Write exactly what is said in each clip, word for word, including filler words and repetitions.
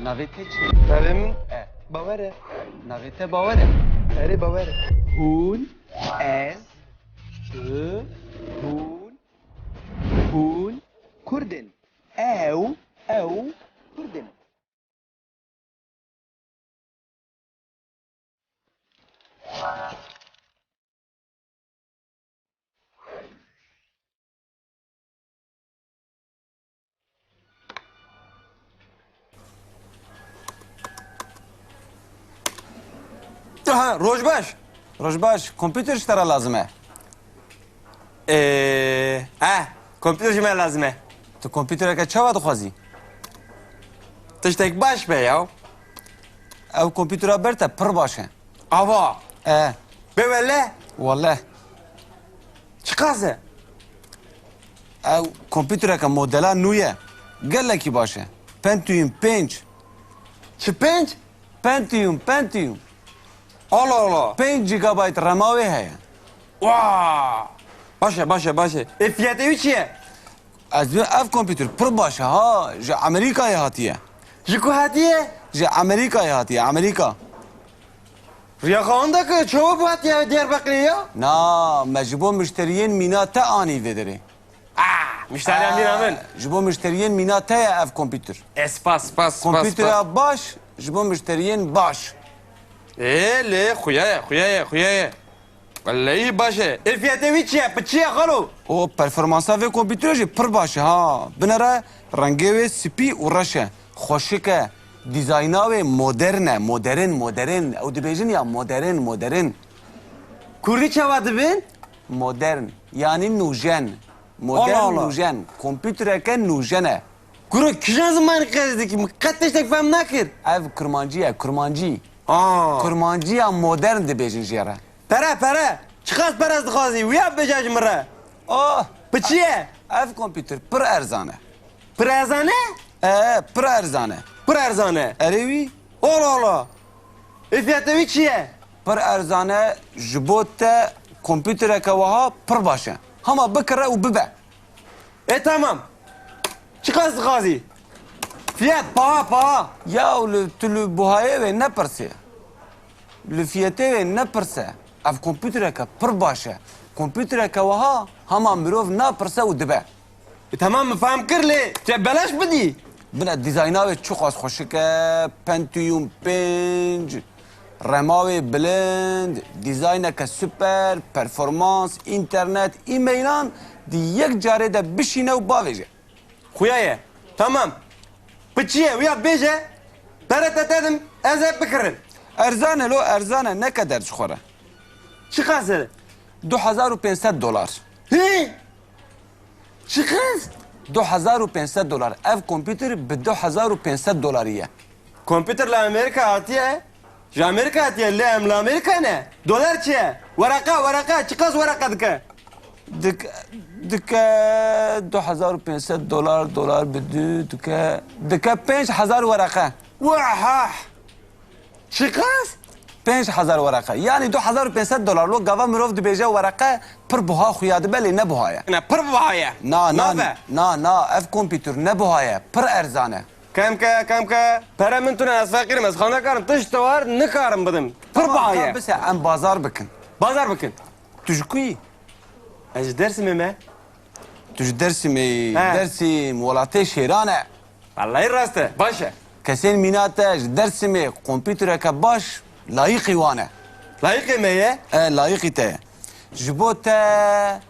Navê te çi? Navê min E. Bawer e. Navê te Bawer e. Erê, Bawer e. Hûn, ez, tu, hûn, hûn Kurd in. Ew, ew Kurd in. Aha, roj baş. Roj baş, kompîter ji te re lazim e. Ee, eh, kompîter ji me lazim e. Tu kompîtereke çawa dixwazî? Tiştek baş be ya. Ew kompîtera ber te pir baş e. Ava. E. Be wele. Wele. Çiqas e? Ew kompîtereke modela nû ye. Gelekî baş e. Pentium pênc. Çi pênc? Pentium, Pentium. Allah Allah. Pênc gigabayt rema wê heye. Wa! Baş e, baş e, baş e. Ê fiyatê wî çi ye? Ez diyorum ev kompîter pir baş e ha. Ji Amerîkayê hatiye. Ji ku hatiye? Ji Amerîkayê hatiye, Amerîka. Riya xwe wenda ke çawa bu hatiye Diyarbekirê ya? Na, me ji bo mişteriyên mîna te anî vê derê. Ah, mişteriya mîna min. Ji bo mişteriyên mîna te ye ev kompîter. E, spas, spas, spas, spas. Kompîtera baş ji bo mişteriyên baş. Ê, lê xuya ye, xuya ye, xuya ye. Wellehî baş e. Ê fiyetê wî çi ye? Pi çi ye xalo? O performansa vê kompîterê jî pir baş e ha. Binere rengê wê spî û reş e. Xweşik e. Dîzayna wê modern e. Modern, modern. Ew dibêjin ya modern, modern. Kurdî çawa dibin? Modern. Yanî nûjen. Modern, Allah Allah, nûjen. Kompîtereke nûjen e. Kuro kîjan zimanî qez dikî? Min qet tiştek fehm nakir. Ev kurmancî ye, kurmancî. Aa. Kurmanciya modern dibêjin jê re. Pere, pere. Çiqas pere ez dixwazî? Wiya bêje ji min re. Oh. Bi çi ye? Ev kompîter pir erzan e. Pir erzan e? E, pir erzan e. Pir erzan e? Erê wî. Ola ola. Ê fiyatê wî çi ye? Pir erzan e, ji bo te kompîtereke wiha pir baş e. Hema bikire û bibe. E, tamam. Çiqas dixwazî? Fiyat, paha, paha. Ya li, tu li buhayê wê nepirse. Li fiyetê wê nepirse. Ev kompîtereke pir baş e. Kompîtereke wiha hema mirov napirse û dibe. E, tamam, min fehm kir lê te belaş bidî. Bine dîzayna wê çiqas xweşik e, Pentium pênc, rema wê bilind, dîzayneke super, performans, înternet, e-mailan di yek carê de bişîne û bavêje. Xuya ye. Tamam. Pi çi ye? Wiya bêje, pere te tedim, ez ê bikirim. Erzan e lo, erzan e, neke derd ji xwe re. Çiqas e? Du hezar û pênc sed dolar. Hî? Çiqas? Du hezar û pênc sed dolar. Ev kompîter bi du hezar û pênc sed dolarî ye. Kompîter li Amerîka hatiye? Ji Amerîka hatiye, lê em li Amerîka ne. Dolar çi ye? Wereqa, wereqa, çiqas wereqa dike? Dik-, dike du hezar û pênc sed dolar, dolar bi du dike, dike pênc hezar wereqa. Wahah! Çiqas? Pênc hezar wereqe. Yanî du hezar û pênc sed dolar. Lo gava mirov dibêje wereqe pir buha xuya dibe, lê ne buha ye. Ne, pir buha ye. Na, na, nabe, na, na, ev kompîtur ne buha ye. Pir erzan e. Kemke, kemke. Pere min tune, ez feqîr im, ez xwe nekarim. Tişt te war nikarim bidim. Pir buha ye. Tamam, ka bise, em bazar bikin. Bazar bikin. Tu ji ku yî? Ez ji Dersimê me. Tu ji Dersimê yî? He. Dersim, welatê şêran e. Wellahî rast e. Baş e. Kesên mîna te ji Dersimê kompîtureke baş layîqî wan e. Layîqê me ye? E, layîqî te ye. Ji bo te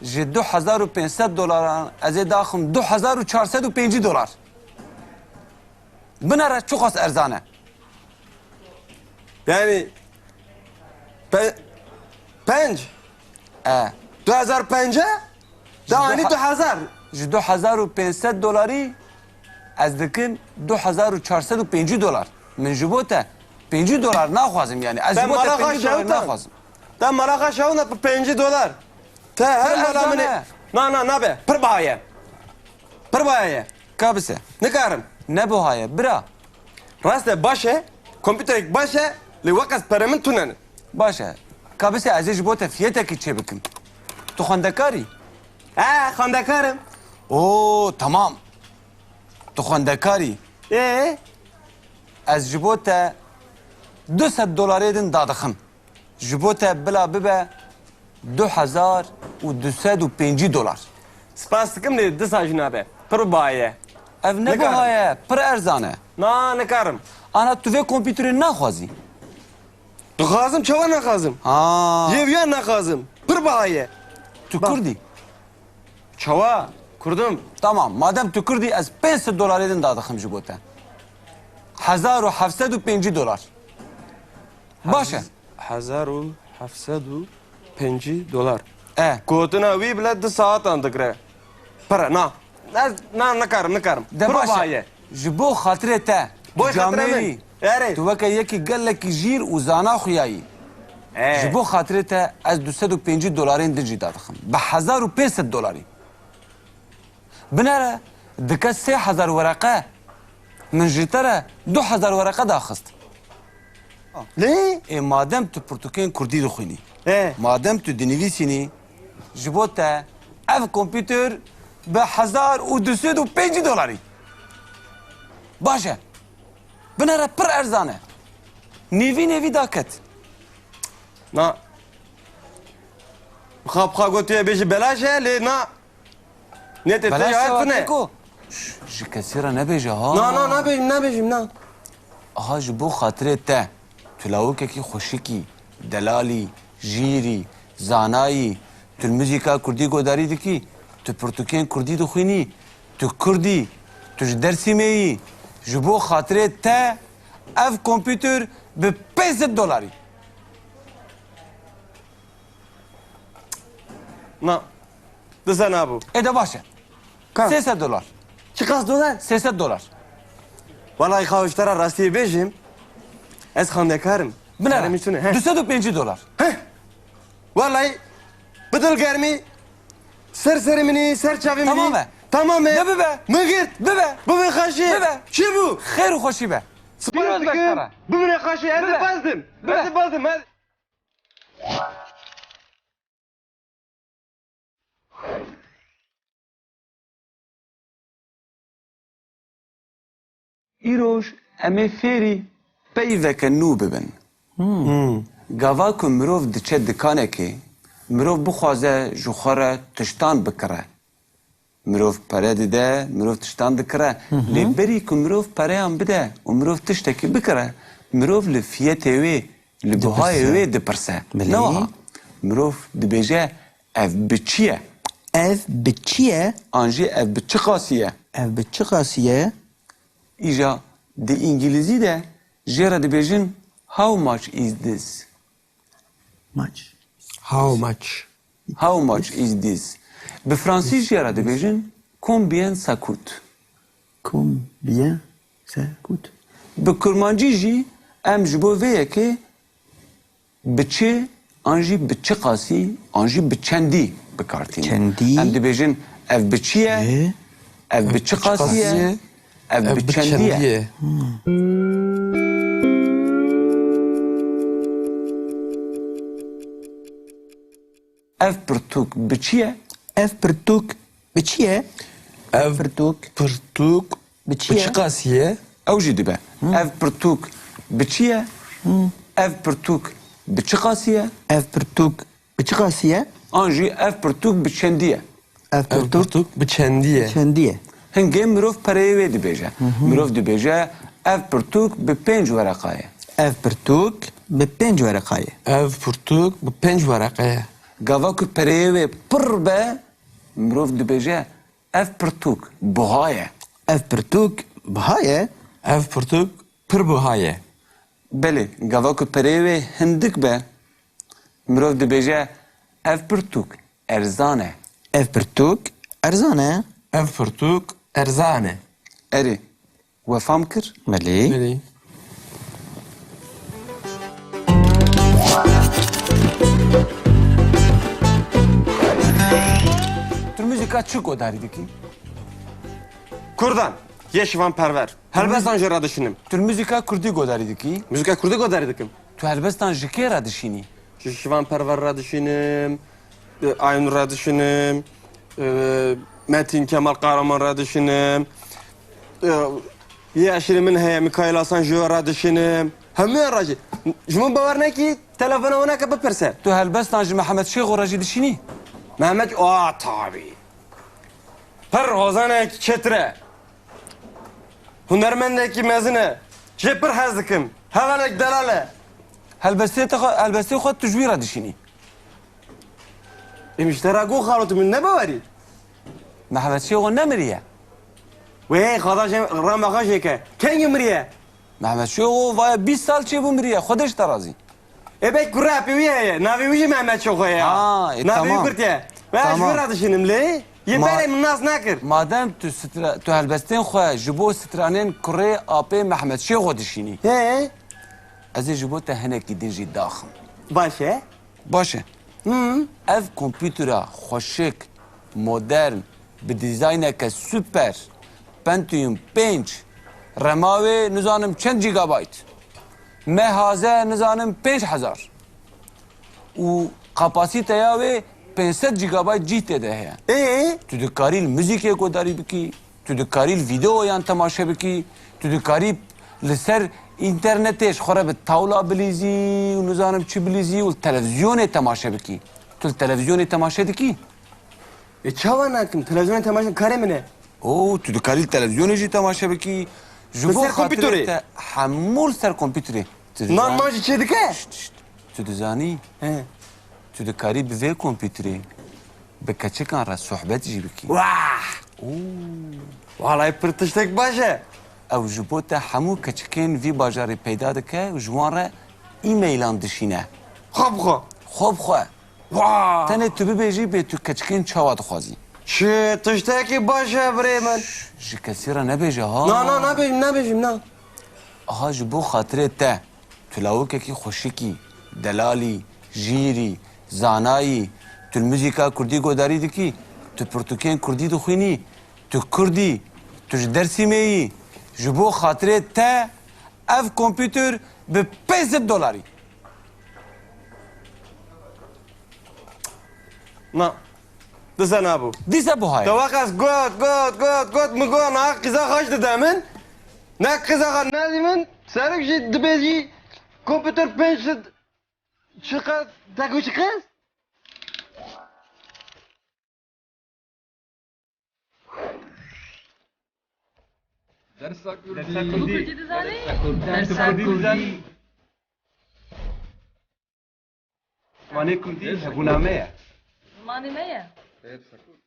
ji du hezar û pênc sed dolaran ez ê daxim du hezar û çar sed û pêncî dolar. Binere çiqas erzan e. Yani pe-, penc. E. Du hezar penc e? Da anî du hezar. Ji du hezar û pênc sed dolarî ez dikim du hezar û çar sed û pêncî dolar. Min ji bo te pêncî dolar naxwazim yani. Ez ji bo te pêncî dolar naxwazim. Te mala xwe şewna bi pêncî dolar. Te her mala min ê. Na, na, nabe. Pir baha ye. Pir baha ye. Ka bise. Nikarim. Ne buha ye, bira. Rast e, baş e. Kompîterek baş e. Lê weqas pere min tune ne. Baş e. Ka bise ez ê ji bo te fiyetekî çêbikim. Tu xwendekar î? He, xwendekar im. Oo, tamam. Tu xwendekar î. Ê? Ez ji bo te du sed dolarê din dadixim. Ji bo te bila bibe du hezar û du sed û pêncî dolar. Spas dikim lê disa jî nabe. Pir biha ye. Ev ne biha ye, pir erzan e. Na, nikarim. Ana tu vê kompîterê naxwazî? Dixwazim, çawa naxwazim? Ha. Yê viya naxwazim. Pir biha ye. Tu Kurd î? Çawa? Kurd im. Tamam, madem tu Kurd î, ez pênc sed dolarê din dadixim ji bo te. Hezar û heft sed û pêncî dolar. Baş e. Hezar û heft sed û pêncî dolar. E. Gotina wî bile du saetan digire. Pir e, na. Ez, na, nikarim, nikarim. De baş e. Ji bo xatirê te. Boy xatirê min. Erê. Tu weke yekî gelekî jîr û zana xuya yî. E. Ji bo xatirê te ez du sed û pêncî dolarên din jî dadixim. Bi hezar û pênc sed dolarî. Binere dike sê hezar wereqe. Min ji te re du hezar wereqe daxist. Lê? Ê, madem tu pirtûkên kurdî dixwînî, He. madem tu dinivîsînî, ji bo te ev kompîter bi hezar û du sed û pêncî dolarî. Baş e. Binere pir erzan e. Nêvî nêvî daket. Na. Xwe bi xwe gotiye bêjî belaş e, lê na. Ne te Belaş ya tune. Ş-, ji kesî re nebêje ha. Na, na, nabêjim, nabêjim, na. Aha, ji bo xatirê te, tu lawikekî xweşikî, delalî, jîrî, zanayî, tu li muzîka kurdî godarî dikî, tu pirtûkên kurdî dixwînî, tu kurdî, tu ji Dersîmê yî, ji bo xatirê te ev kompîter bi pênc sed dolarî. Na. Disa nabû. Ê de baş e. Ka? Sê sed dolar. Çiqas dolar? Sê sed dolar. Wallahî xawiş te re rastiyê bêjim. Ez xandekar im. Binere. Kerem îştune, he. Du sed û pêncî dolar. Heh. Wallahî bi dilgermî ser serê min î, ser çavê min î. Tamam e. Tamam e. De bibe. Min girt. Bibe. Bibe xweşî. Bibe. Çi bû? Xêr û xweşî be. Spas dikim. Bimine xweşî. Ez ê bezdim. Bibe. Ez ê bezdim. Ez Îroj em ê fêrî peyveke nû bibin. Hmm. Gava ku mirov diçe dikanekê, mirov bixwaze ji xwe re tiştan bikire. Mirov pere dide, mirov tiştan dikire. Hı hı. Lê berî ku mirov pereyan bide û mirov tiştekî bikire, mirov li fiyetê wê, li bihayê wê dipirse. Belê. Ne wiha. Mirov dibêje, "Ev bi çi ye?" Ev bi çi ye? An jî ev bi çi qasî ye? Ev bi çi qasî ye? Îja di îngilîzî de jê re dibêjin, "How much is this?" Much. How much? How much is this? Bi fransî jê re dibêjin, "Combien ça coûte?" Combien ça coûte? Bi kurmancî jî em ji bo vê yekê bi çi an jî bi çi qasî an jî bi çendî bi kar tînin. Çendî. Em dibêjin, "Ev bi çi ye? Çi? Ev bi çi qasî ye? Ev bi çendî ye?" Hmm. Ev pirtûk bi çi ye? Ev pirtûk bi çi ye? Ev pirtûk bi çi ye? Ev pirtûk bi çi qasî ye? Ew jî dibe. Hmm. Ev pirtûk bi çi ye? Hmm. Ev pirtûk bi çi qasî ye? Ev pirtûk bi çi qasî ye? An jî ev pirtûk bi çendî ye? Ev pirtûk bi çendî ye. Ev pirtûk bi çendî ye. Çendî ye. Hingê mirov pereyê wê dibêje. Hı hı. Mirov dibêje, "Ev pirtûk bi pênc wereqa ye." Ev pirtûk bi pênc wereqa ye. Ev pirtûk bi pênc wereqa ye. Gava ku pereyê wê pir be, mirov dibêje, "Ev pirtûk buha ye." Ev pirtûk buha ye. Ev pirtûk pir buha ye. Belê, gava ku pereyê wê hindik be, mirov dibêje, "Ev pirtûk erzan e." Ev pirtûk erzan e. Ev pirtûk erzan e. Erê, we fam kir? Belê. Belê. Tu muzîka çi godarî dikî? Kurdan, yê Şivan Perwer. Helbestan jê re dişînim. Tu muzîka kurdî godarî dikî? Muzîka kurdî godarî dikim. Tu helbestan ji kê re dişînî? Ji Şivan Perwer re dişînim, e, Aynur re dişînim, e, Metin Kemal Kahraman re dişînim, e, Yê eşîrê min heye, Mikaîl Hasan, ji wê re dişînim. Hemûyan re jî. Ji min bawer nekî, telefona wana ke bipirse. Tu helbestan ji Mehmet Şêxo re jî dişînî? Mehmet, a, tabî. Pir hozanek çêtir e. Hunermendekî mezin e. Jê pir hez dikim. Hevalek delal e. Helbestê te xwe, helbestê xwe tu ji wî re dişînî? Êm ji te re got xalo, tu min nebawerî? Mehmet Şêxo nemiriye? Wê, xweda jê rehma xwe jê ke. Kengî miriye? Mehmet Şêxo vaye bîst sal çêbû miriye. Xwedê ji te razî. Ê bey, kurê apê wî heye. Navê wî jî Mehmet Şêxo ye. Ha, e, Navê wî tamam. Kurt ye. Ve ez ji Tamam. wî re dişînim lê. Yê Ma- berê min nas nekir. Madem tu sitra-, tu helbestên xwe ji bo stranên kurê apê Mehmet Şêxo dişînî. He. Ez ê ji bo te hinekî din jî daxim. Baş e. Baş e. Hı. Ev kompûtera xweşik, modern, bi dîzayneke super, Pentium pênc, rema wê nizanim çend gigabayt. Mehaze nizanim pênc hezar. Û kapasîteya wê pênc sed gigabayt cîh tê de heye. Ê? Tu dikarî li muzîkê guhdarî bikî, tu dikarî li vîdeoyan temaşe bikî, tu dikarî li ser înternetê ji xwe re bi tawla bilîzî û nizanim çi bilîzî û li televîzyonê temaşe bikî. Tu li televîzyonê temaşe dikî? Ê, çawa nakim? Televîzyonê temaşe karê min e. Oo, tu dikarî li televîzyonê jî temaşe bikî. Ji Li bo ser xatirê kompîterê? Te hemû li ser kompîterê. Tu Nan dizan- man jî çêdike? Şşt, şşt. Tu dizanî? He. Tu dikarî bi vê kompîterê bi keçikan re sohbet jî bikî. Wah! Oo. Walay pir tiştek baş e. Ew ji bo te hemû keçikên vî bajarê peyda dike û ji wan re e-mailan dişîne. Xwe bi xwe. Xwe bi xwe. Wah! Tenê tu bibêjî bê tu keçikên çawa dixwazî. Çi tiştekî baş e birê min. Şş, ji kesî re nebêje ha. Na, na, nabêjim, nabêjim, na. Aha ji bo xatirê te. Tu lawikekî xweşikî, delalî, jîrî, zanayî, tu li muzîka kurdî godarî dikî, tu pirtûkên kurdî dixwînî, tu kurd î, tu ji Dêrsimê yî, ji bo xatirê te ev kompûter bi pênc sed dolarî. Na. Dise nabû. Dîse buha ye. Te wek ez got, got, got, got, min got, na qîza xweş dide min. Ne qîza xwe nedî min. Serok jî dibêjî kompûter pênc sed çiqas, te got çiqas? Dersa Kurdî. Dersa Kurdî. Kurdî dizanî? Dersa Kurdî. Dersa Kurdî. Zimanê Kurdî hebûna me ye. Zimanê me ye. Dersa Kurdî.